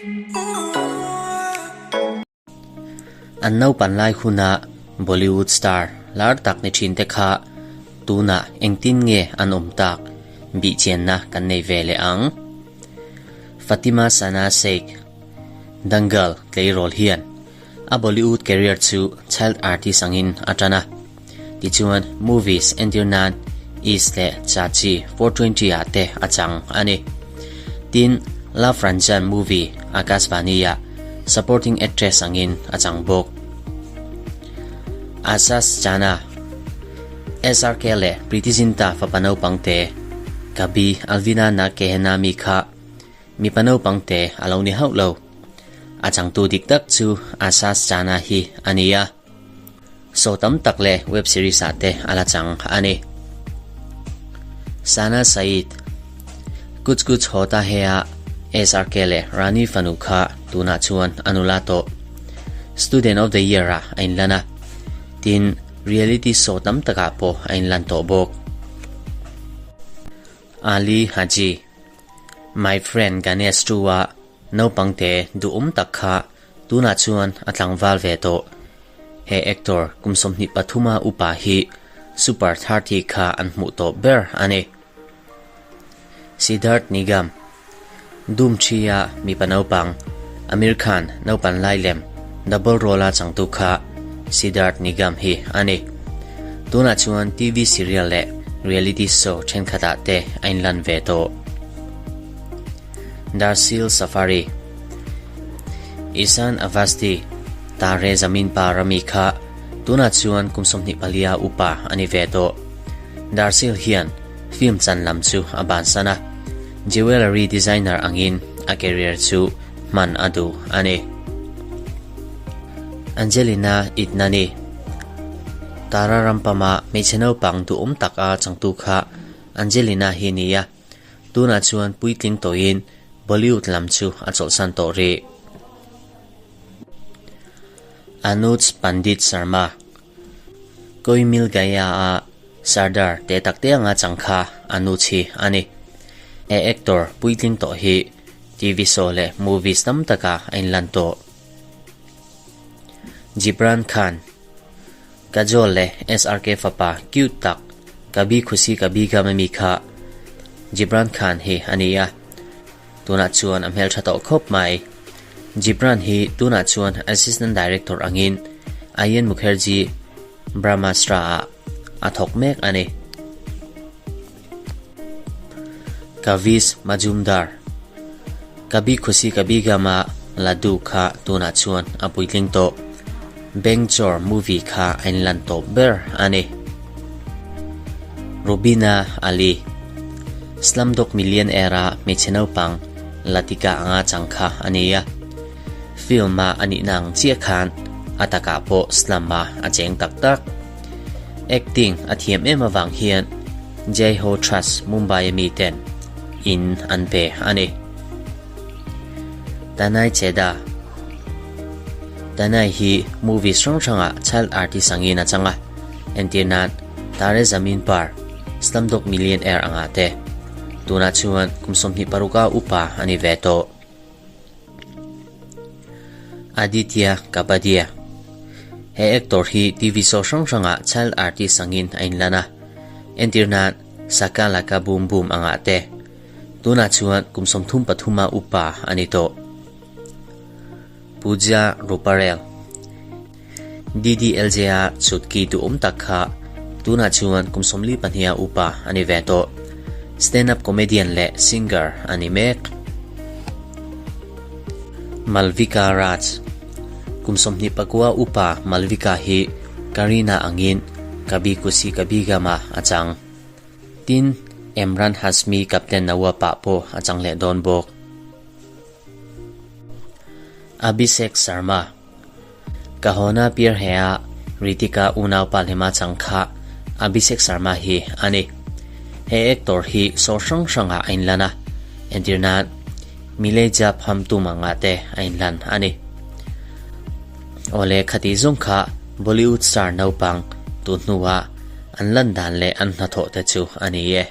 An naupan lai huna Bollywood star lar tak ni thin te kha tunah engtin nge an awm tak bihchianna kan nei ve leh ang. Fatima Sana Sheikh, Dangal tleirawl hian a Bollywood career chu child artist angin a tan a. Tichuan movies entir nan East leh Chachi 420 ah te a chang a ni. Tin, Love Ranjan movie Akashvani ah supporting actress angin a chang bawk. Asas Chana, SRK leh Preity Zinta fapa naupang te Kabhi Alvina Na Kehena mi kha mipa naupang te a lo ni hauh lo. A changtu dik tak chu Asas Chana hi a ni a. Show tam tak leh web series ah te a la chang a ni. Sana Saeed, Kuch Kuch Hota Hai ah SRK leh Rani fanu kha tunah chuan a nula tawh. Student of the Year ah a inlan a, tin reality show tam takah pawh a inlan tawh bawk. Ali Haji, My Friend Ganesh 2 ah naupang te duhawm tak kha Tunah chuan a tlangval ve tawh. He actor kum 23 a upa hi Super 30 kha an hmuh tawh ber a ni. Siddharth Nigam, Doom 3 a mipa naupang Aamir Khan naupan lai lem double role a changtu kha Siddharth Nigam hi a ni. Tunah chuan TV serial leh reality show thenkhatah te a inlan ve tawh. Darsil Safari, Isaan Avasti, Tare Zameen Par a mi kha tunah chuan kum 24 upa a ni ve tawh. Darsil hian film chan lam chu a bansan a, jewellery designer angin a career chu hman a duh a ni. Angelina Idnani, Tara Rampama hmeichhe naupang duhawm tak a changtu kha Angelina hi ni a. Tunah chuan puitling tawhin Bollywood lam chu a chawlhsan tawh rih. Anuj Pandit Sharma, Koi Mil Gaya a Sardar te tak te anga chang kha Anuj hi a ni. He actor puitling tawh hi TV show leh movies tam takah a inlan tawh. Jibran Khan. Kajol leh SRK fapa cute tak Kabhi Khushi Kabhi Gham ami kha Jibran Khan hi a ni a, tunah chuan a hmeltha tawh khawp mai. Jibran hi tunah chuan Assistant Director angin Ayan Mukherjee Brahmastra ah a thawk mek a ni. Kavish Majumdar, Kabhi Khushi Kabhi Gham ah Laddu kha tunah chuan a puitling tawh. Bangchor movie kha a inlan tawp ber a ni. Rubina Ali, Slumdog Millionaire a hmeichhe naupang Latika anga chang kha a ni a. Film a a nihna ang chiah khan a takah pawh slum ah a cheng tak tak. Acting a thiam em avang hian Jai Ho Trust Mumbai a miten in an pe a ni. Tanay Cheda Tanay hi movies hrang hrangah child artist angin a chang a, entir nan Tare Zameen Par, Slumdog Millionaire angah te. Tunah chuan kum 26 a upa a ni ve tawh. Aditya Kapadia He actor hi TV show hrang hrangah child artist angin a inlan a, entir nan Saka Laka Boom Boom angah te. Tunah chuan kum 33 a upa a ni tawh. Pooja Ruparel DDLJ a chhutki duhawm tak kha tunah chuan kum 42 a upa a ni ve tawh. Stand-up comedian leh singer a ni mek. Malvika Raj Kum 29 upa Malvika hi Kareena angin Kabhi Khushi Kabhi Gham ah a chang. Tin, Emraan Hashmi Captain Nawab ah pawh a chang leh dawn bawk. Abhishek Sharma Kahona Pyar Hai ah Ritika unaupa hlema chang kha Abhishek Sharma hi a ni. He actor hi show hrang hrangah a inlan a, entir nan Mile Jab Hum Tum angah te a inlan a ni. Awle khati zawng kha Bollywood star naupang tun hnuah an lan dan leh an hnathawh te chu a ni e.